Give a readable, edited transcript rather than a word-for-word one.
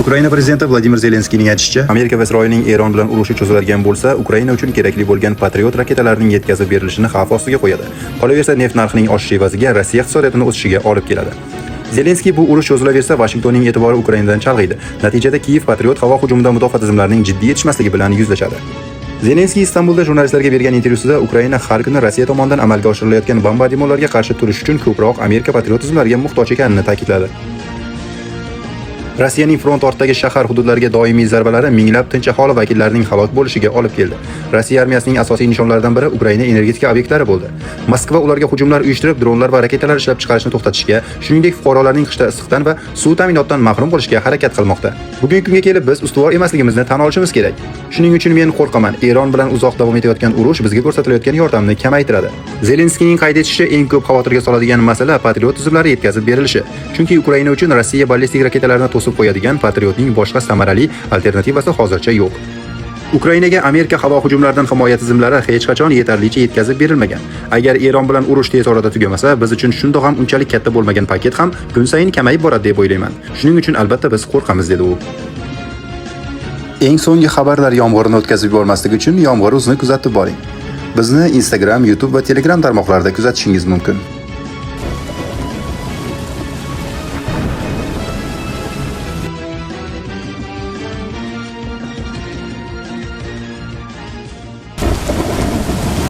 Ukraina prezidenti Vladimir Zelenskiyning aytishicha, Amerika va Isroilning Eron bilan urushi cho'ziladigan bo'lsa, Ukraina uchun kerakli bo'lgan Patriot raketalarining yetkazib berilishini xavf ostiga qo'yadi. Qolaversa, neft narxining oshishi evaziga Rossiya iqtisodiyotini o'sishiga olib keladi. Zelenskiy bu urush cho'zilaversa, Vashingtonning e'tibori Ukrainadan chalg'iydi. Natijada Kiyev Patriot havo hujumidan mudofaa tizimlarining jiddiy yetishmasligi bilan yuzlashadi. Zelenskiy Istanbulda jurnalistlarga bergan intervyusida Ukraina har kuni Rossiya tomonidan amalga oshirilayotgan bombardimonlarga qarshi turish uchun ko'proq Amerika Patriot tizimlariga muhtoj ekanini ta'kidladi. Rossiyaning front ortidagi shahar hududlariga doimiy zarbalari minglab tinch aholi vakillarining halok bo'lishiga olib keldi. Rossiya armiyasining asosiy nishonlaridan biri Ukraina energetika obyektlari bo'ldi. Moskva ularga hujumlar uyushtirib, dronlar va raketalar ishlab chiqarishni to'xtatishga, shuningdek fuqarolarning qishda issiqdan va suv ta'minotidan mahrum qilishga harakat qilmoqda. Bugungi kunga kelib biz ustuvor emasligimizni tan olishimiz kerak. Shuning uchun men qo'rqaman. Eron bilan uzoq davom etayotgan urush bizga ko'rsatilayotgan yordamni kamaytiradi. Zelenskiyning qayd etishicha, eng ko'p xavotirga soladigan masala Patriot tizimlari yetkazib berilishi. Chunki Ukraina uchun Rossiya ballistik raketalarini to'sib qo'yadigan Patriotning boshqa samarali alternativasi hozircha yo'q. Ukrainaga Amerika havo hujumlaridan himoya tizimlari hech qachon yetarlicha yetkazib berilmagan. Agar Eron bilan urush tez orada tugamasa, biz uchun shundoq ham unchalik katta bo'lmagan paket ham kun sayin kamayib boradi deb o'ylayman. Shuning uchun albatta biz qo'rqamiz, dedi u. Eng so'nggi xabarlar yomg'irini o'tkazib yubormaslik uchun Yomg'ir uzni kuzatib boring. Bizni Instagram, YouTube va Telegram tarmoqlarida kuzatishingiz mumkin.